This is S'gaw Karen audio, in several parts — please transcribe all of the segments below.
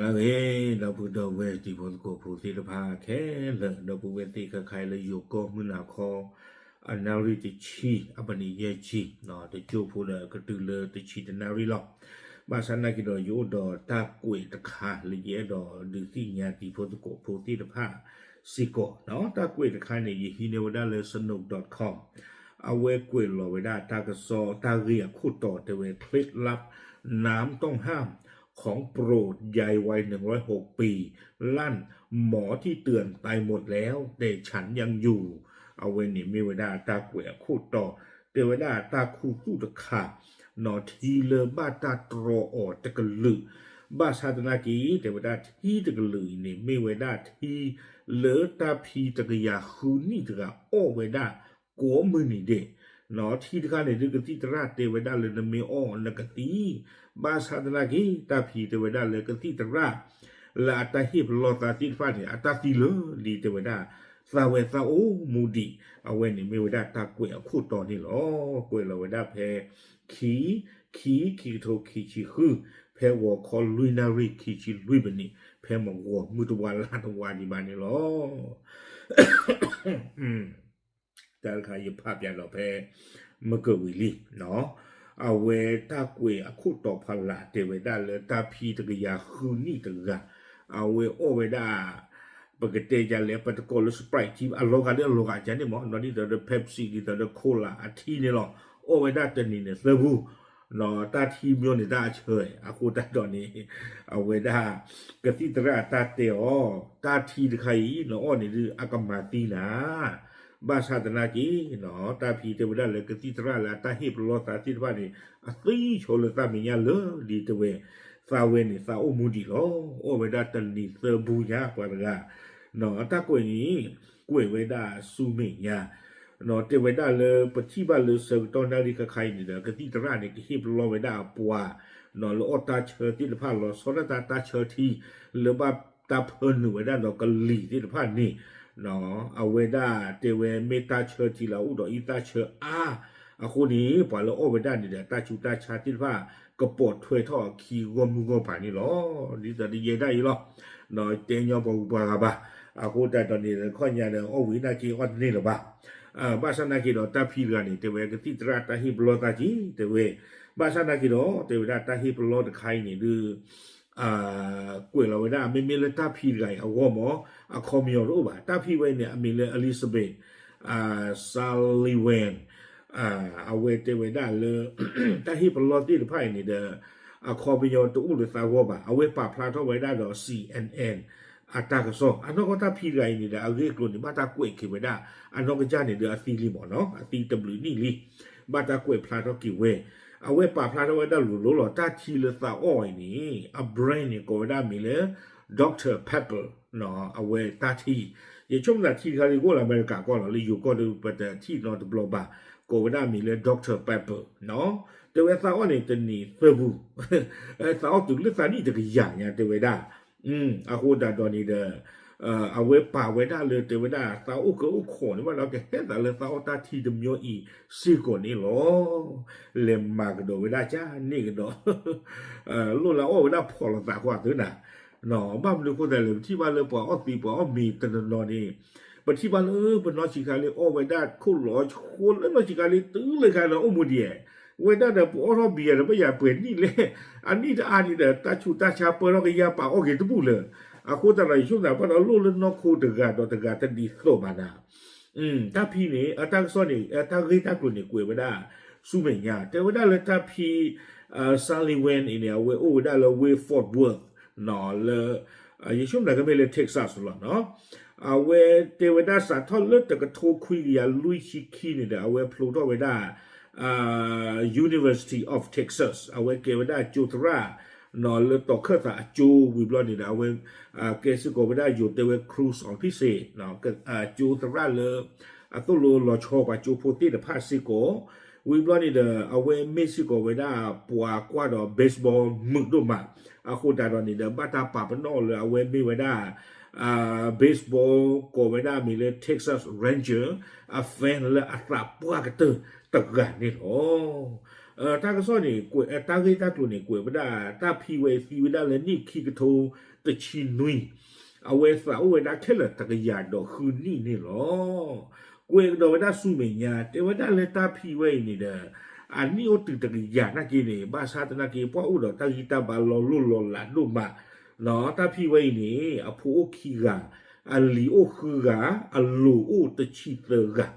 အဂ့ၤ ဒီပုၢ်ဒီဝဲၢ်တံၤဖိသကိးဖိသ့ၣ်တဖၣ်ခဲလၢာ် ဒီပုၢ်ဝဲၢ်သ့ၣ်ခဲခါအံၤလၢယိၤကီၢ်မုၢ်နၤခီ အနၣ်ရံၣ်တဆံ အပနံးယဲၢ်ဆံ တကၠိဖိဒီးကတုၤလၢတဆံတနၣ်ရံၣ်လီၤ. ဘၣ်ဆၣ်နာ်က့ဒီး ယအိၣ်ဒီးတၢ်ကွဲးတခါလၢယအဲၣ်ဒိးဒုးသ့ၣ်ညါတံၤဖိသကိးဖိသ့ၣ်တဖၣ်စ့ၢ်ကီး, တၢ်ကွဲးတခါန့ၣ် ယဟံးန့ၢ်ဝဲဒၣ်လၢ snow dot com အဝဲကွဲးလီၤဝဲဒၣ်တၢ်ကစီၣ် တၢ်ဂ့ၢ်အခိၣ်တီတဲဝဲ เคล็ดลับน้ำต้องห้ามของโปรดยายวัยหนึ่งร้อยหกปี ลั่น หมอที่เตือนไปหมดแล้วแต่ฉันยังอยู่ အဝဲန့ၣ်မ့ၢ်ဝဲဒၣ်တၢ်ကွဲးအခိၣ်တီ တဲဝဲဒၣ်တၢ်ခူသူၣ်တခါ နီၢ်ထံလၢဘၣ်တၢ်တြီအီၤတကလုာ်, ဘၣ်ဆၣ်သနာ်က့ တဲဝဲဒၣ်ထံတကလုာ်အံၤန့ၣ် မ့ၢ်ဝဲဒၣ်ထံလၢတၢ်ဖံတကယၤဃုနံၣ်တဂၤအီၣ်ဝဲဒၣ်ကိးမုၢ်နံၤဒဲး, နီၢ်ထံတခါန့ၣ်ဒုးကသံၣ်သရၣ်တဲဝဲဒၣ်လၢနမ့ၢ်အီၣ်နကသံ, ဘၣ်ဆၣ်သနာ်က့ တၢ်ဖံတဲဝဲဒၣ်လၢကသံၣ်သရၣ် လၢအတၢ်ဟ့ၣ်ပလီၢ်သးသ့ၣ်တဖၣ်န့ၣ် အတၢ်သံလၢာ်လံ တဲဝဲဒၣ် သးဝဲသးအိၣ်မူဒံး, အဝဲန့ၣ်မ့ၢ်ဝဲဒၣ်တၢ်ကွဲးအခိၣ်တီန့ၣ်လီၤ. ကွဲးလီၤဝဲဒၣ်ဖဲ ခံ, ခံ, ခံကထိခံဆံဃု, ဖဲဂီၤခီလွံၢ်နၣ်ရံၣ်ခံဆံလွံၢ်မံးနံး, ဖဲမုၢ်ဂီၤမုၢ်တဝါလါတဝါဒံးဘၣ်န့ၣ်လီၤ. တၢ်တခါယဖးပၠးဒီးဖဲ မုၢ်ကဝံၤလံ, အဝဲတၢ်ကွဲးအခိၣ်တီဖီလာ်တဲဝဲဒၣ်လၢတၢ်ဖံတကယၤဃုနံၣ်တဂၤ, အဝဲအီၣ်ဝဲဒၣ် ပကတဲယလဲၣ် ပတကိးလၢ Sprite ထံ အလီၤဂာ်လၢအလီၤဂာ်ကန့ၣ်မး နီၢ်ဒ်သိးဒီး Pepsi ဒ်သိးဒီး Cola အထံန့ၣ်လီၤ. အီၣ်ဝဲဒၣ်တနံၤန့ၣ်သၢဘူ, တၢ်ထံမၠိန့ၣ်တၢ်အဆၢ, အဃိသတးဒီးန့ၣ် အဝဲဒၣ် ကသံၣ်သရၣ်အတၢ်တဲအီၤ, တၢ်ထံတခါအံၤ နအီၣ်န့ၣ်ဒုးအကမၤသံနၤ, ဘၣ်ဆၣ်သနာ်က့ တၢ်ဖံတဲဝဲဒၣ်လၢကသံၣ်သရၣ်လၢအတၢ်ဟ့ၣ်ပလီၢ်သးသ့ၣ်တဖၣ်န့ၣ် အသံဆိလၢသးမဲာ်ညါလၢာ်လံ တဲဝဲ, သးဝဲန့ၣ်သးအိၣ်မူဒံးလီၤ. အီၣ်ဝဲဒၣ်တနံၤသၢဘူညါပှၤတဂၤ, တၢ်ကွဲးန့ၣ် ကွဲးဝဲဒၣ်ဆူမဲာ်ညါ တဲဝဲဒၣ်လၢပထံၣ်ဘၣ်လၢဆၢကတီၢ်နၣ်ရံၣ်ခါခါအံၤန့ၣ်ဒီး ကသံၣ်သရၣ်န့ၣ် ကဟ့ၣ်ပလီၢ်ဝဲဒၣ်အပှၤ လၢအီၣ်တၢ်ဆၢသ့ၣ်တဖၣ်လီၤဆီဒၣ်တၢ်တၢ်ဆၢထံ လၢဘၣ်တၢ်ဖၢနုာ်ဝဲဒၣ်ဒီးကလံၤသ့ၣ်တဖၣ်န့ၣ်, အဝဲဒၣ်တဲဝဲမ့ၢ်တၢ်ဆၢထံလၢအအိၣ်ဒီးအံသၣ်ဆၢအါ, အဃိန့ၣ် ပှၤလၢအီၣ်ဝဲဒၣ်န့ၣ်ဒီး တၢ်ဆူးတၢ်ဆါသ့ၣ်တဖၣ် ကပိာ်ထွဲထီၣ်အခံဂီၢ်မုၢ်ဂီၢ်ပၤန့ၣ်လီၤ. ဒ်သိးဒီးယဲဒၣ်အံၤလီၤ, တဲညီပှၤဂုၤပှၤဂၤဘၣ်, အဃိသတးဒီးန့ၣ် ခီၣ်ညါဒီးအီၣ်ဝံၤနာ်က့အီၣ်တန့ၢ်လၢၤဘၣ်. ဘၣ်ဆၣ်နာ်က့ဒီးတၢ်ဖံတဂၤန့ၣ် တဲဝဲကသံၣ်သရၣ်တၢ်ဟ့ၣ်ပလီၢ်သးက့ တဲဝဲ, ဘၣ်ဆၣ်နာ်က့ဒီး တဲဝဲဒၣ်တၢ်ဟ့ၣ်ပလီၢ်တခါအံၤန့ၣ်ဒုး ကွဲးလီၤဝဲဒၣ် မ့မ့ၢ်လၢတၢ်ဖံတဂၤအံၤအဂီၢ်မး အခီပညီတအိၣ်ဘၣ်. တၢ်ဖံဝဲအံၤန့ၣ် အမံၤလၢ Elizabeth Sullivan, အဝဲတဲဝဲဒၣ်လၢ တၢ်ဟ့ၣ်ပလီၢ်သ့ၣ်တဖၣ်အံၤန့ၣ်ဒီး အခီပညီတအိၣ်လၢသးဂီၢ်ဘၣ်. အဝဲပာ်ဖျါထီၣ်ဝဲဒၣ်ဒီး C N N အတၢ်ကစီၣ် အနီၢ်ကီၢ်တၢ်ဖံတဂၤအံၤန့ၣ်ဒီး အဂ့ၢ်အကျိၤန့ၣ် ဘၣ်တၢ်ကွဲးက့ၤဝဲဒၣ် အနီၢ်ကစၢ်န့ၣ်ဒီးအသံလံမးနီၤ အသံတဘျုးနံၣ်လံ ဘၣ်တၢ်ကွဲးဖျါထီၣ်က့ၤဝဲ, အဝဲပာ်ဖျါထီၣ်ဝဲဒၣ်လိၤလိၤလီၤ. တၢ်ထံလၢသးအီၣ်အံၤန့ၣ် အ brand န့ၣ် ကိးဝဲဒၣ်မံၤလၢ Doctor Pepper အဝဲတၢ်ထံ, ယဆိကမိၣ်သးထံတခါလၢကအိၣ်လၢအမဲရကၤကီၢ်လီၤ လၢယိၤကီၢ်ဒီးပတထံၣ်နီတဘျီဘၣ်, ကိးဝဲဒၣ်မံၤလၢ Doctor Pepper တဲဝဲသးအီၣ်န့ၣ်တနံၤသၢပူၤ, သးအီၣ်တုၤလၢသးနံၣ်တကယၤညါ တဲဝဲဒၣ်. အဃိသတးဒီးန့ၣ်ဒီး အဝဲပာ်ဝဲဒၣ်လၢတဲဝဲဒၣ် သးအိၣ်ကၢအိၣ်ခိးန့ၣ်ဘၣ်ဒီး ကဟဲသးလၢသးအီၣ်တၢ်ထံတမံၤအံၤစ့ၢ်ကီးန့ၣ်လီၤ. လဲၤမၤကဒီးဝဲဒၣ်ကန့ၢ်ကဒီး လိၣ်လၢအီၣ်ဝဲဒၣ်ဖီၣ်လိာ်သးဃိအသးနၤ, ဘၣ်မနုၤအဃိသတးလဲၣ် ပထံၣ်ဘၣ်လၢပှၤအီၣ်သံးပှၤအီၣ်မ့ၤတနီၤနီၤန့ၣ် ပထံၣ်ဘၣ်လၢပနီၢ်ဆံးခါလံ အီၣ်ဝဲဒၣ်ခိၣ်လီၤဃိလၢနီၢ်ဆံးခါလံ တုၤလၢခါဒီးအိၣ်မူဒံး, ဝဲဒၣ်ဒီးပအီၣ်ထီၣ်ဘံယၤဒီးဘၣ်ယၤပှဲၤနံၣ်လဲၣ်, အနံၣ်တအါန့ၣ်ဒီး တၢ်ဆူးတၢ်ဆါပၢထီၣ်ကယၤပာ်အီၣ်က့ၤတဘူၣ်လၢၤ, အဃိသတးဒီးယဆိကမိၣ်သးဘၣ်ဒီးလိၣ်လၢနီၢ်ခိတဂၤဒီးတဂၤတဒ်သိးဘၣ်နၤ တၢ်ဖံန့ၣ် အတၢ်ကစီၣ်န့ၣ် အတၢ်ဂ့ၢ်တၢ်ကျိၤန့ၣ် ကွဲးဝဲဒၣ်ဆူမဲာ်ညါ တဲဝဲဒၣ်လၢတၢ်ဖံ Sullivan အံၤန့ၣ် အဝဲအိၣ်ဝဲဒၣ်လၢဝ့ၢ် Fort Worth လၢ ယဆိကမိၣ်ကမ့ၢ်လၢ Texas လီၤနီၤ, အဝဲတဲဝဲဒၣ်စးထီၣ်လၢတကထိခွံကယၤလွံၢ်ဆံခံန့ၣ်ဒီး အဝဲဖျိထီၣ်ဝဲဒၣ် University of Texas အဝဲကဲဝဲဒၣ်ကၠိသရၣ် လၢတီၤခၢၣ်သးအကၠိ ဝံၤဘျီန့ၣ်ဒီး အဝဲ ကဲစ့ၢ်ကီးဝဲဒၣ်ယိၤတဲဝဲ Cruise Officer ကၠိသရၣ်လၢ အသိၣ်လိလီၤဆီပှၤကၠိဖိသ့ၣ်တဖၣ်စ့ၢ်ကီး, ဝံၤဘျီန့ၣ်ဒီး အဝဲမ့ၢ်စ့ၢ်ကီးဝဲဒၣ်ပှၤကွၢ်ဒီး baseball မုာ်ဒိၣ်မး, အဃိသတးဒီးန့ၣ်ဒီး ဘၣ်တၢ်ပာ်ပနီၣ်လၢအဝဲမ့ၢ်ဝဲဒၣ် baseball ကိးဝဲဒၣ်မံၤလၢ Texas Ranger အ fan လၢအသးပှၢ်ကတၢၢ် တဂၤန့ၣ်လီၤ. တၢ်ကစီၣ်န့ၣ် တၢ်ဂ့ၢ်တၢ်ကျိၤန့ၣ် ကွဲးဝဲဒၣ် တၢ်ဖံဝဲအံၤသံဝဲဒၣ်လၢနံၣ်ခံကထိတဆံနွံ, အဝဲသးအိၣ်ဝဲဒၣ်ခဲလၢာ်တကယၤဒီးဃုနံၣ်န့ၣ်လီၤ. ကွဲးကဒီးဝဲဒၣ်ဆူမဲာ်ညါ တဲဝဲဒၣ်လၢတၢ်ဖံဝဲအံၤန့ၣ်ဒီး အနံၣ်အိၣ်တုၤတကယၤနာ်က့န့ၣ် ဘၣ်ဆၣ်သနာ်က့ ပှၤအိၣ်ဒီးတၢ်ဂံၢ်တၢ်ဘါလီၤလိၢ်လီၤလးဒိၣ်မး, တၢ်ဖံဝဲအံၤန့ၣ် အဖိအိၣ်ခံဂၤ, အလံၤအိၣ်ဃုဂၤ, အလိၤအိၣ်တဆံသၢဂၤ,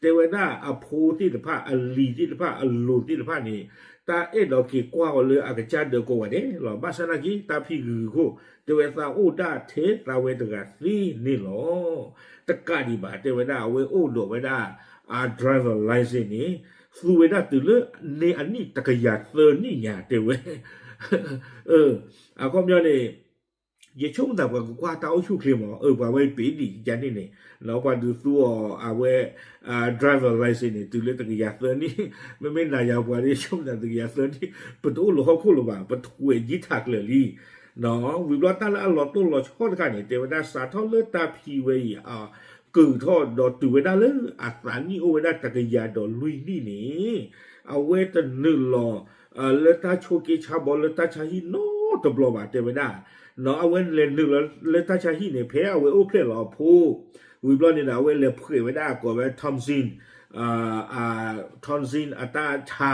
တဲဝဲဒၣ်အဖိသ့ၣ်တဖၣ် အလံၤသ့ၣ်တဖၣ် အလိၤသ့ၣ်တဖၣ်န့ၣ် တၢ်အဲၣ်ဒိးက့ၤကွၢ်အီၤလၢအကစၢ်ဒၢးကိးဂၤဒဲးလီၤ. ဘၣ်ဆၣ်သနာ်က့ တၢ်ဖံဂုၤဂုၤခိၣ် တဲဝဲသးအိၣ်ဒၣ်ထဲသးဝဲတဂၤသ့န့ၣ်လီၤ. တကးဒံးဘၣ် တဲဝဲဒၣ်အဝဲအိၣ်ဒီးဝဲဒၣ် အ driver license န့ၣ် သူဝဲဒၣ်တုၤလၢန့ၢ်အနံၣ်တကယၤသၢနံၣ်ညါ တဲဝဲ အခီပညီန့ၣ် ယဆိကမိၣ်သးပှၤကကွၢ်တၢ်အိၣ်ဆူၣ်အိၣ်ချ့မး, အၢ ပှၤဝဲပ့ၤဒံးကကန့ၣ်န့ၣ် ပှၤဒုးသူအီၤအဝဲ driver license န့ၣ် တုၤလၢတကယၤသၢနံၣ်, မ့မ့ၢ်နၤယၤပှၤဒ်ဆိကမိၣ်သးတကယၤသၢနံၣ် ပတအိၣ်လၢဟီၣ်ခိၣ်လၢၤဘၣ်, ပတကွဲးယံၤထးကျၢၤလံ. ဝံၤဘျီတၢ်လၢအလီၤတိၢ်လီၤဆီတခါန့ၣ် တဲဝဲဒၣ်စးထီၣ်လၢတၢ်ဖံဝဲအံၤ ကုၢ်ထီၣ်ဒီးတုၤဝဲဒၣ်လၢအသးနံၣ်အိၣ်ဝဲဒၣ်တကယၤဒီးလွံၢ်နံၣ်န့ၣ် အဝဲတနုာ်လီၤ လၢတၢ်ဆိးက့ဆါဘီလၢတၢ်ဆါဟံၣ်နီတဘျီဘၣ် တဲဝဲဒၣ်. အဝဲလဲၤနုာ်လီၤလၢတၢ်ဆါဟံၣ်န့ၣ် ဖဲအဝဲအိၣ်ဖျဲၣ်လီၤအဖိ ဝံၤဘျီန့ၣ်ဒီး အဝဲလဲၤဖှဲးဝဲဒၣ်အကိးဝဲ Thompson, Thompson အတၢ်ဆါ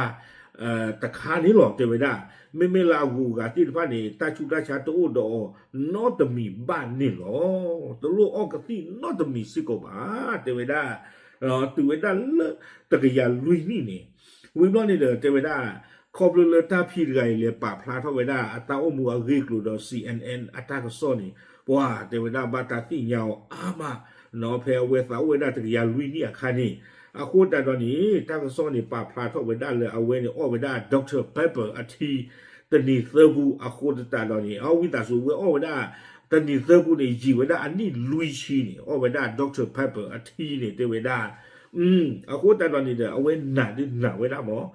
တခါန့ၣ်လီၤ တဲဝဲဒၣ်. မ့မ့ၢ်လၢအဂုၤအဂၤသ့ၣ်တဖၣ်န့ၣ် တၢ်ဆူးတၢ်ဆါတအိၣ်ဒီးအီၤနီတမံၤဘၣ်န့ၣ်လီၤ. တလိၣ်အီၣ်ကသံၣ်နီတမံၤစ့ၢ်ကီးဘၣ် တဲဝဲဒၣ်. တုၤဝဲဒၣ်လၢတကယၤလွံၢ်နံၣ်န့ၣ် ဝံၤဘျီန့ၣ်ဒီး တဲဝဲဒၣ် ခီဖျိလၢတၢ်ဖံတဂၤအံၤလဲၤပာ်ဖျါထီၣ်ဝဲဒၣ် အတၢ်အိၣ်မူအဂ့ၢ်အကျိၤဒီး C N N အတၢ်ကစီၣ်န့ၣ် ပှၤတဲဝဲဒၣ်ဘၣ်တၢ်သ့ၣ်ညါအီၤအါမး ဖဲအဝဲသးအိၣ်ဝဲဒၣ်တကယၤလွံၢ်နံၣ်အခါန့ၣ် အဃိသတးဒီးန့ၣ် တၢ်ကစီၣ်န့ၣ် ပာ်ဖျါထီၣ်ဝဲဒၣ်လၢအဝဲန့ၣ်အီၣ်ဝဲဒၣ် Doctor Pepper အထံ တနံၤသၢပူ အဃိသတးဒီးန့ၣ် အဝံသးစူၤ အဝဲအီၣ်ဝဲဒၣ် တနံၤသၢပူန့ၣ် ယံာ်ဝဲဒၣ်အနံၣ်လွံၢ်ဆံန့ၣ် အီၣ်ဝဲဒၣ် Doctor Pepper အထံန့ၣ် တဲဝဲဒၣ်. အဃိသတးဒီးန့ၣ်ဒီး အဝဲနာ်ဒုးနာ်ဝဲဒၣ်မး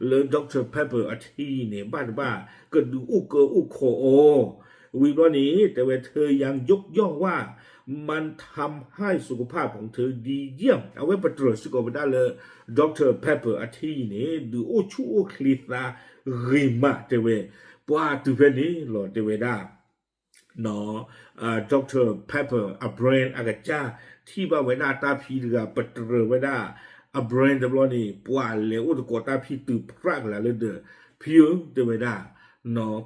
လၢ Doctor Pepper အထံန့ၣ် ဘၣ်တဘၣ် ကဒုးအိၣ်ကၢအိၣ်ခိးအီၤ ဝံၤဘျီန့ၣ် တဲဝဲ เธอยังยกย่องว่ามันทำให้สุขภาพของเธอดีเยี่ยม အဝဲပတြၢၤစ့ၢ်ကီးဝဲဒၣ်လၢ Doctor Pepper အထံအံၤန့ၣ် ဒုးအိၣ်ဆူၣ်အိၣ်ချ့သးဂ့ၤမး တဲဝဲ. ပှၤတုၤဖဲန့ၣ်လီၤ တဲဝဲဒၣ် Doctor Pepper အ brand အကစၢ် ထံၣ်ဘၣ်ဝဲဒၣ်တၢ်ဖံတဂၤ ပတြၢၤဝဲဒၣ်အ brand တဘျီန့ၣ် ပှၤလဲၤအိၣ်တကိးတၢ်ဖံတုၤဖြးကလးလၢဒီး ဖံဧၢ တဲဝဲဒၣ်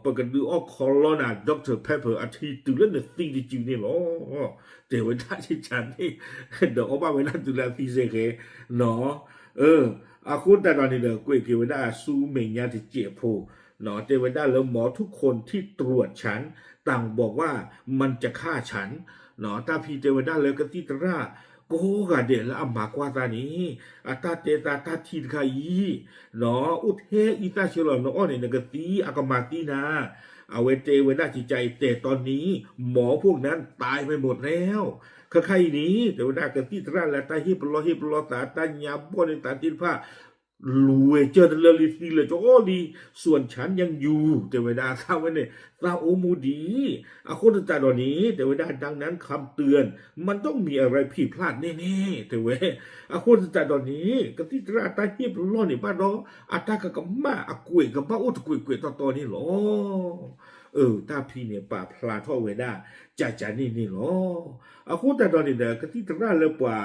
ပကဒုးအီၣ်ခီလီနၤ Doctor Pepper အထံတုၤလၢနသံတစုန့ၣ်လီၤ တဲဝဲဒၣ်ကကန့ၣ် ဒီးအီၣ်ဘၣ်ဝဲဒၣ်တုၤလၢအသံစ့ၢ်ကီး အဃိသတးဒီးန့ၣ်ဒီး ကွဲးက့ၤဝဲဒၣ်ဆူမဲာ်ညါတစဲးဖိ တဲဝဲဒၣ်လၢ หมอทุกคนที่ตรวจฉันต่างบอกว่ามันจะฆ่าฉัน တၢ်ဖံတဲဝဲဒၣ်လၢကသံၣ်သရၣ်ကိးဂၤဒဲးလၢအမၤကွၢ်သးန့ၣ် အတၢ်တဲသးတၢ်ထံတခါအံၤ အိၣ်ထဲအံသၣ်ဆၢလီၤ နအီၣ်န့ၣ် နကသံ အကမၤသံနၤ အဝဲတဲဝဲဒၣ်ကကအံၤ แต่ตอนนี้หมอพวกนั้นตายไปหมดแล้ว ခဲခါအံၤန့ၣ် တဲဝဲဒၣ်ကသံၣ်သရၣ်လၢတၢ်ဟ့ၣ်ပလီၢ်ဟ့ၣ်ပလီၢ်သး တၢ်ညါဘီၣ်န့ၢ်သးသ့ၣ်တဖၣ် လူၤဝဲကၢၢ်တလၢလံ သံလၢာ်ကၠီလံ ส่วนฉันยังอยู่ တဲဝဲဒၣ်သးဝဲန့ၣ် သးအိၣ်မူဒံး အဃိသတးဒီးန့ၣ် တဲဝဲဒၣ် ดังนั้นคำเตือน มันต้องมีอะไรผิดพลาดแน่ๆ တဲဝဲ အဃိသတးဒီးန့ၣ် ကသံၣ်သရၣ်အတၢ်ဟ့ၣ်ပလီၢ်န့ၣ်ဘၣ်ဒီး အတၢ်ကကမၣ်အကွဲးကဘၣ်အိၣ်တကွဲးကွဲးတီတီန့ၣ်လီၤ. တၢ်ဖံန့ၣ် ပာ်ဖျါထီၣ်ဝဲဒၣ် ကကန့ၣ်န့ၣ်လီၤ. အဃိသတးဒီးန့ၣ်ဒီး ကသံၣ်သရၣ်လၢပှၤ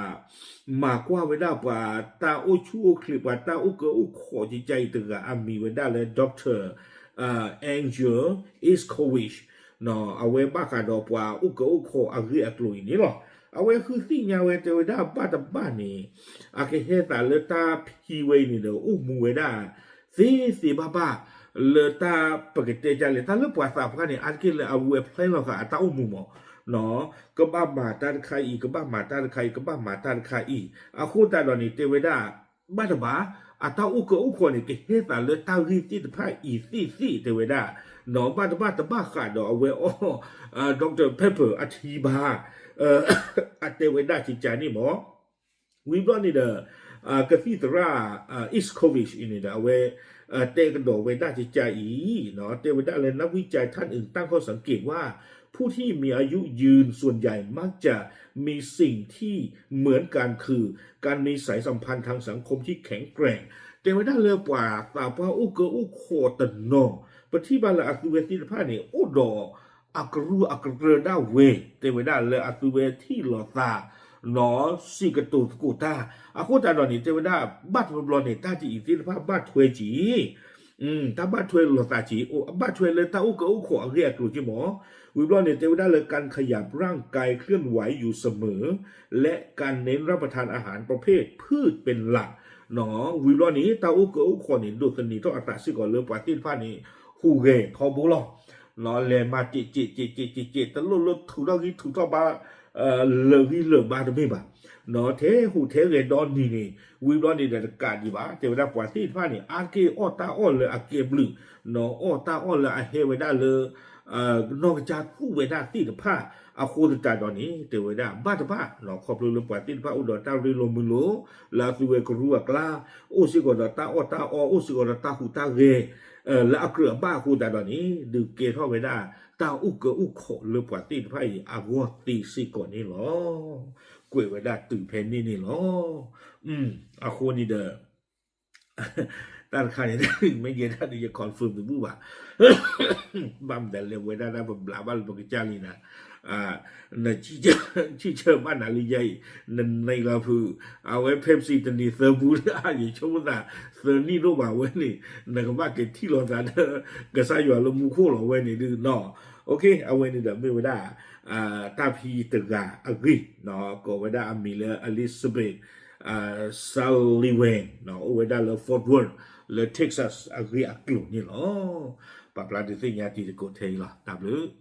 မၤကွၢ်ဝဲဒၣ်ပှၤတၢ်အိၣ်ဆူၣ်အိၣ်ချ့ ပှၤတၢ်အိၣ်ကၢအိၣ်ခိးကကအံၤတဂၤ အမံၤဝဲဒၣ်လၢ Doctor Angel Iskovich အဝဲဘၣ်ဃးဒီးပှၤအိၣ်ကၢအိၣ်ခိးအဂ့ၢ်အကျိၤအံၤန့ၣ်လီၤ. အဝဲဃုသ့ၣ်ညါဝဲတဲဝဲဒၣ်ဘၣ်တဘၣ်န့ၣ် အကဟဲသးလၢတၢ်ဖံဝဲအံၤန့ၣ်ဒီး အိၣ်မူဝဲဒၣ် သ့သ့ဘၣ်ဘၣ် လၢတၢ်ပကတဲဒ်လဲၣ် တၢ်လၢပှၤသးပှၢ်န့ၣ် အါတက့ၢ်လၢအဝဲ plan လီၤဃာ်အတၢ်အိၣ်မူမး ကဘၣ်မၤတၢ်တခါအံၤ ကဘၣ်မၤတၢ်တခါအံၤ ကဘၣ်မၤတၢ်တခါအံၤ အဃိသတးဒီးန့ၣ် တဲဝဲဒၣ် ဘၣ်တဘၣ် အတၢ်အိၣ်ကၢအိၣ်ခိးန့ၣ် ကဟဲသးလၢတၢ်ဂ့ၢ်သ့ၣ်တဖၣ်အံၤသ့ၣ်သ့ၣ် တဲဝဲဒၣ် ဘၣ်တဘၣ်တဘၣ်ဃးဒီးအဝဲအီၣ် Doctor Pepper အထံဘၣ် အတဲဝဲဒၣ်ကကန့ၣ်မး ဝံၤဘျီန့ၣ်ဒီး ကသံၣ်သရၣ် Iskovich အံၤန့ၣ်ဒီး အဝဲ တဲကဒီးဝဲဒၣ်ကကအံၤ တဲဝဲဒၣ်လၢ นักวิจัยท่านอื่นตั้งข้อสังเกตว่า ผู้ที่มีอายุยืนส่วนใหญ่มักจะมีสิ่งที่เหมือนกันคือการมีสายสัมพันธ์ทางสังคมที่แข็งแกร่ง တဲဝဲဒၣ်လၢပှၤသးပှၢ်အိၣ်ကၢအိၣ်ခိးတနီၤ ပထံၣ်ဘၣ်လၢအသုဝဲသ့ၣ်တဖၣ်န့ၣ် အိၣ်ဒီးအကရူၢ်အကရၢဒၣ်ဝဲ တဲဝဲဒၣ်လၢအသုဝဲထံၣ်လိာ်သး နီၢ်စံးကတိၤသကိးတၢ် အဃိသတးဒီးန့ၣ် တဲဝဲဒၣ် ဘၣ်တဘျီဘျီန့ၣ် တၢ်ဒ်အံၤသ့ၣ်တဖၣ်ဘၣ်ထွဲက့ၤ တၢ်ဘၣ်ထွဲလိာ်သးက့ၤ အိၣ် အဘၣ်ထွဲလၢတၢ်အိၣ်ကၢအိၣ်ခိးအဂ့ၢ်အကျိၤက့ၤမး. ဝံၤဘျီန့ၣ် တဲဝဲဒၣ်လၢ การขยับร่างกายเคลื่อนไหวอยู่เสมอ และการเน้นรับประทานอาหารประเภทพืชเป็นหลัก ဝံၤဘျီန့ၣ် တၢ်အိၣ်ကၢအိၣ်ခိးန့ၣ် ဒိးသန့ၤထီၣ်အသးစ့ၢ်ကီးလၢပှၤသ့ၣ်တဖၣ်န့ၣ် ဟူးဂဲၤထီဘိလီၤ. လဲၤမၤစဲးစဲးစဲးစဲးစဲး တလိၣ်လၢထူးထီၣ်ဂံၢ်ထူးထီၣ်ဘါ လၢာ်ဂံၢ်လၢာ်ဘါတမ့ၢ်ဘၣ်. ထဲဟူးထဲဂဲၤဒီနံၤန့ၣ် ဝံၤဘျီန့ၣ်ဒီးတကးဒံးဘၣ် တဲဝဲဒၣ်ပှၤသ့ၣ်တဖၣ်န့ၣ် အါတက့ၢ်အီၣ်တၢ်အီၣ်လၢအကဲဘျုး အီၣ်တၢ်အီၣ်လၢအဟဲဝဲဒၣ်လၢ နီၢ်ကစၢ်သူၣ်ဝဲဒၣ်သ့ၣ်တဖၣ် အဃိသတးဒီးန့ၣ် တဲဝဲဒၣ်ဘၣ်တဘၣ် ခီဖျိလၢပှၤသ့ၣ်တဖၣ်အိၣ်ဒီးတၢ်ရ့လိာ်မုာ်လိာ် လၢအသုဝဲကရူၢ်အကျါ အိၣ်စ့ၢ်ကီးဒီးတၢ်အီၣ်တၢ်အီ အိၣ်စ့ၢ်ကီးဒီးတၢ်ဟူးတၢ်ဂဲၤ လၢအကြၢးအဘၣ်အဃိသတးဒီးန့ၣ် ဒုးကဲထီၣ်ဝဲဒၣ် တၢ်အိၣ်ကၢအိၣ်ခိးလၢပှၤသ့ၣ်တဖၣ်အံၤအဂီၢ်သ့စ့ၢ်ကီးန့ၣ်လီၤ. ကွဲးဝဲဒၣ်တုၤဖဲန့ၣ်န့ၣ်လီၤ. အဃိန့ၣ်ဒီး တၢ်တခါန့ၣ် မ့ၢ်ယဲဒၣ်ဒီးယ confirm တဘူၣ်ဘၣ်. ဘၣ်မတၤလဲၣ်ဝဲဒၣ်တၢ်ပဘျးဘၣ်လၢပကစၢ်လံနၤ နဆံၣ်ဆၢဘၣ်နၤလံယဲအံၤ နနံၤလီၤဖုး အဝဲ Pepsi တနံၤသၢဘူလၢအယဆိကမိၣ်သး သၢနံၣ်ဒိၣ်ဘၣ်ဝဲန့ၣ် နကဘၣ်က့ၤထံၣ်လိာ်သးဒီး ကစၢ်ယွၤလၢမူခိၣ်လီၤဝဲန့ၣ်ဒုးနီၤ. အဝဲန့ၣ်ဒီးမ့ၢ်ဝဲဒၣ် တၢ်ဖံတဂၤအဂ့ၢ် ကိးဝဲဒၣ်အမံၤလၢ Elizabeth Sullivan အိၣ်ဝဲဒၣ်လၢ Fort Worth လၢ Texas အဂ့ၢ်အကျိၤန့ၣ်လီၤ. ပာ်ဖျါဒုးသ့ၣ်ညါတံၤသကိးထဲအံၤလီၤ. တၢ်ဘျုး